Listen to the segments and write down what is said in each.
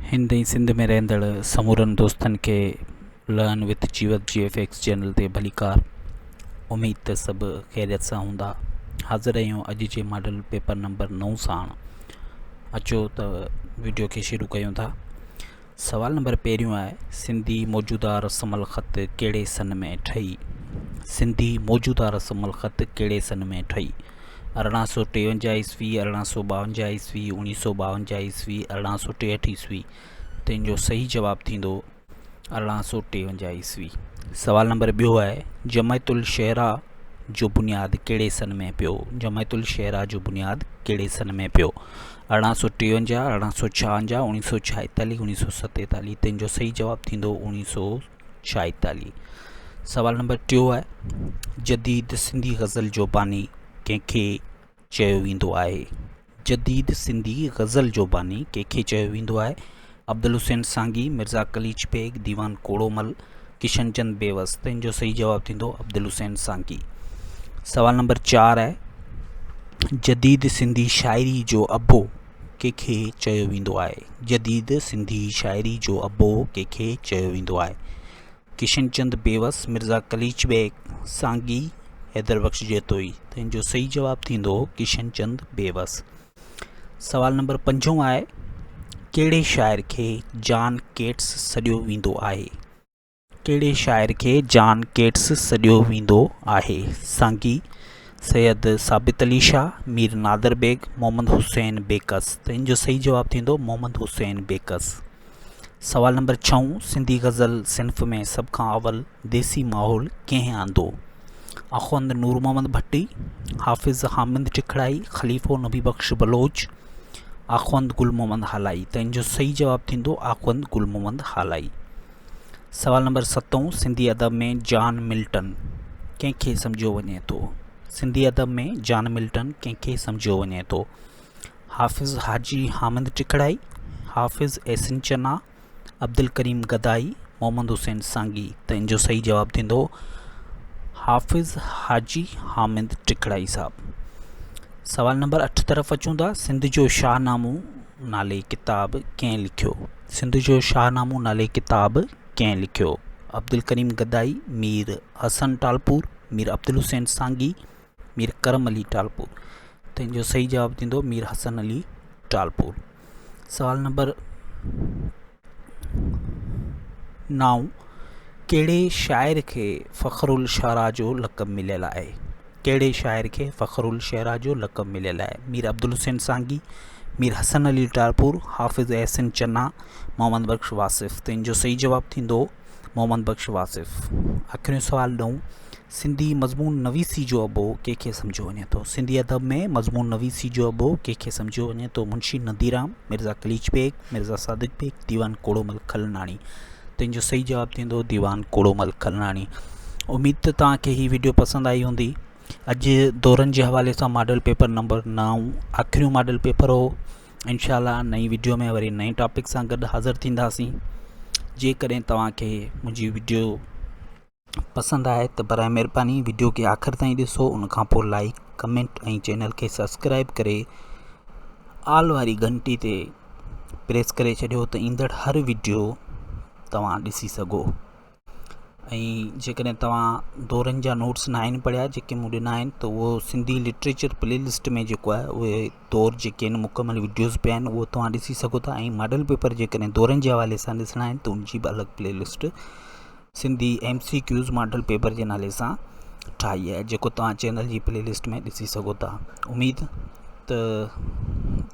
هند ۽ سنڌ ۾ رهندڙ سمورن دوستن کي learn with Jeewat G F X channel تي ڀليڪار. اميد ته سڀ خيريت سان هوندا. حاضر آهيون اڄ جي ماڊل پيپر نمبر 9 ساڻ. اچو ته وڊيو کي شروع ڪيون ٿا. سوال نمبر پهريون آهي سنڌي موجوده رسم الخط ڪهڙي سن ۾ ٺهي؟ سنڌي موجوده رسم الخط ڪهڙي سن ۾ ٺهي؟ 1853 عيسوي، 1852 عيسوي، 1952 عيسوي، 1863 عيسوي. تنهن جو صحيح جواب ٿيندو 1853 عيسوي. سوال نمبر ٻيو آهي جماعت الشعراء جو بنياد ڪهڙي سن ۾ پيو؟ جماعت الشعراء جو بنياد ڪهڙي سن ۾ پيو؟ 1853، 1856، 1946، 1947. تنهن جو صحيح جواب ٿيندو 1946. سوال نمبر ٽيو آهي جديد سنڌي غزل جو باني ڪنهن کي چيو ويندو آهي؟ جديد سنڌي غزل جو باني ڪنهن کي چيو ويندو آهي؟ عبدالحسين سانگي، مرزا قليچ بيگ، ديوان ڪوڙومل، ڪشن چند بيوس. تنهن جو صحيح جواب ٿيندو عبدالحسين سانگي. سوال نمبر 4 آهي جديد سنڌي شاعري جو ابو ڪنهن کي چيو ويندو آهي؟ جديد سنڌي شاعري جو ابو ڪنهن کي چيو ويندو آهي؟ ڪشن چند بيوس، مرزا قليچ بيگ، سانگي، حيدر بخش جتوئي. تنهن جو صحيح جواب ٿيندو ڪشن چند بيوس. سوال نمبر پنجون آهي ڪهڙي شاعر کي جان ڪيٽس سڏيو ويندو آهي؟ ڪهڙي شاعر کي جان ڪيٽس سڏيو ويندو آهي؟ سانگي، سيد ثابت علي شاهه، مير نادر بيگ، محمد حسين بيڪس. تنهن جو صحيح جواب ٿيندو محمد حسين بيڪس. سوال نمبر ڇهون سنڌي غزل صنف ۾ سڀ کان اول ديسي ماحول ڪنهن آندو؟ اخوند نور محمد ڀٽي، حافظ حامد ٽکڙائي، خليفو نبي بخش بلوچ، آخوند گل محمد هالائي. ته ان جو صحيح جواب ٿيندو آخوند گل محمد هالائي. سوال نمبر ستون سنڌي ادب ۾ جان ملٽن ڪنهن کي سمجهيو وڃي ٿو؟ سنڌي ادب ۾ جان ملٽن ڪنهن کي سمجهيو وڃي ٿو؟ حافظ حاجي حامد ٽکڙائي، حافظ احسن چنا، عبدالڪريم گدائي، محمد حسين سانگي. ته ان جو صحيح جواب ٿيندو حافظ حاجي حامد ٽکڙائي صاحب. سوال نمبر 8 طرف اچون ٿا. سنڌ جو شاهنامو نالي ڪتاب ڪنهن لکيو؟ سنڌ جو شاهنامو نالي ڪتاب ڪنهن لکيو؟ عبدالڪريم گدائي، مير حسن ٽالپور، مير عبدالحسين سانگي، مير ڪرم علي ٽالپور. ته ان جو صحيح جواب ٿيندو مير حسن علي ٽالپور. سوال نمبر 9 ڪهڙي شاعر کي فخر الشعراء جو لقب مليل آهي؟ ڪهڙي شاعر کي فخر الشعراء جو لقب مليل آهي؟ مير عبدالحسين سانگي، مير حسن علي ٽالپور، حافظ احسن چنا، محمد بخش واصف. ته ان جو صحيح جواب ٿيندو محمد بخش واصف. آخريون سوال ڏئون سنڌي مضمون نويسي جو ابو ڪنهن کي سمجهيو وڃي ٿو؟ سنڌي ادب ۾ مضمون نويسي جو ابو ڪنهن کي سمجهيو وڃي ٿو؟ منشي نديرام، مرزا قليچ بيگ، مرزا صادق بيگ، ديوان ڪوڙومل کلناڻي. تنهن جو صحيح جواب ٿيندو ديوان ڪوڙومل کلناڻي. اميد ته توهان کي هي وڊيو پسند آئي هوندي. اڄ دورن جي حوالي سان ماڊل پيپر نمبر 9 آخريون ماڊل پيپر هو. انشاء الله نئين وڊيو ۾ وري نئين ٽاپڪ سان گڏ حاضر ٿينداسين. جيڪڏهن توهان کي منهنجي وڊيو پسند آهي ته برائي مهرباني وڊيو کي آخر تائين ڏسو، ان کان پوء لائڪ، ڪمينٽ ۽ چينل کي سبسڪرائب ڪري آل واري گهنٽي تي پريس ڪري ڇڏيو ته ايندڙ هر وڊيو توهان ڏسي سگهو. ۽ جيڪڏهن توهان دورن جا نوٽس ناهن پڙهيا جيڪي مون ڏنا آهن ته اهو سنڌي لٽريچر پلي لسٽ ۾ جيڪو آهي اهي دور جيڪي آهن مڪمل وڊيوز پيا آهن اهو توهان ڏسي سگهو ٿا. ۽ ماڊل پيپر جيڪڏهن دورن جي حوالي سان ڏسڻا آهن ته ان جي به الڳ playlist Sindhi M C Qs model paper جي نالي سان ٺاهي آهي جيڪو توهان چينل جي پلي لسٽ ۾ ڏسي سگهو ٿا. اميد ته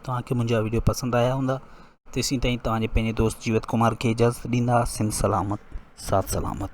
توهان کي منهنجا وڊيو پسند آيا هوندا. تيسين تائين توهان جي پنهنجي دوست جيوت ڪمار کي اجازت ڏيندا. سنڌ سلامت، ساٿ سلامت.